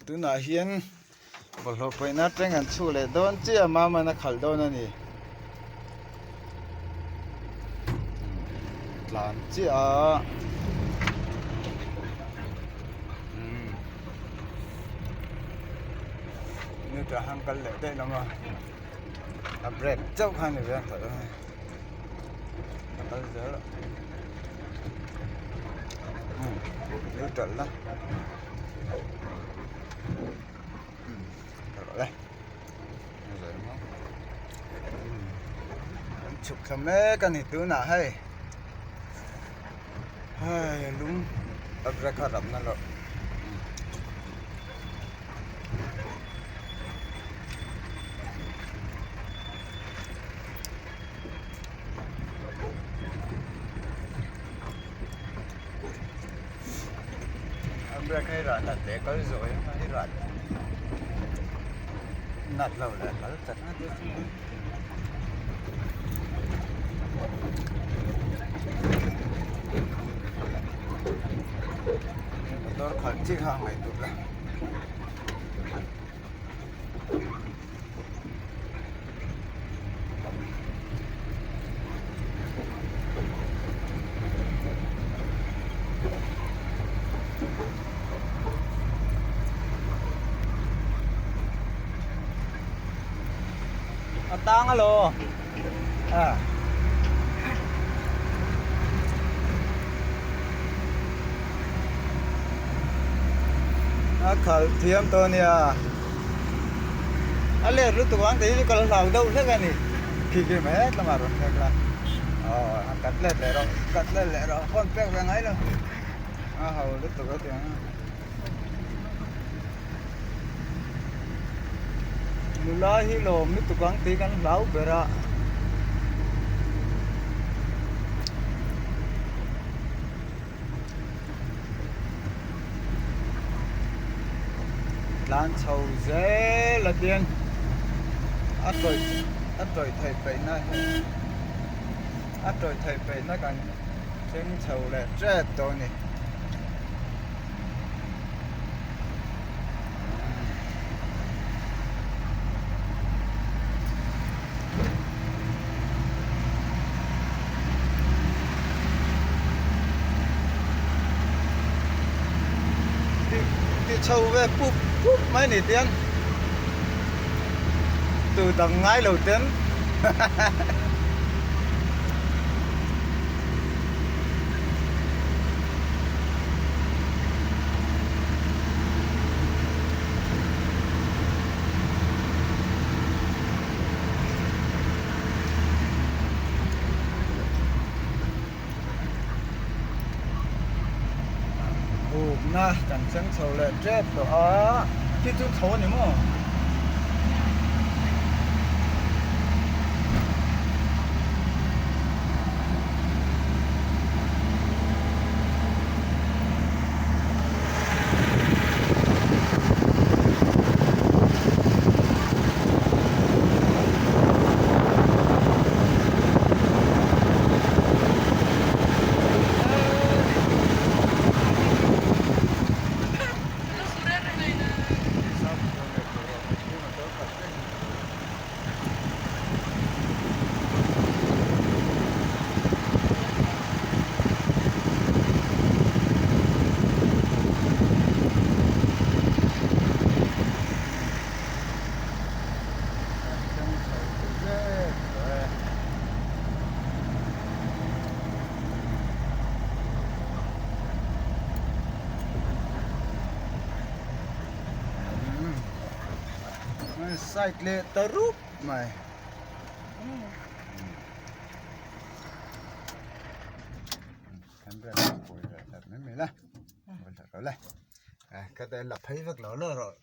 Tunah hian bawlhhlawh pawihna atang an chhuak leh dawn chiah a Mama'n a khalh dawn a ni. Tlan chiah a umm neutral han kal leh daih lam a a brake chauh kha a ni ve ang tawh dawn a ni a kal zel a umm neutral la umm rawh le. Kan chhuk thla mek a ni tunah hei hei lung a brake a rapna loh a brake hi rah nat leh kal zawh hi a rah nat lo leh kal chat ngat te chu motor khalh chi kha a ngaihtuah la. A tang alo a a khalh thiam tawh a nia a let lutuk ang tih hi chu ka la hlau deuh hlek a ni khi khi mai het lamah rawn thlek la aw a cut let leh rawh cut let leh rawh phone pek ve ngai lo a ho lutuk a tiang a nula hi lawm lutuk ang tih kan hlau ber a. Tlan chho zel a tiang a tawih a tawih theih peihna hi a tawih theih peihna kan thleng chho leh tep tawh a ni. Ti chho ve pup pup mai ni tiang tu dang ngai lo ten Bukna kan thleng chho leh tep tawh a khi chu chho a ni maw? Side leh ta rup mai. Ka la phei vek lo lo rawh.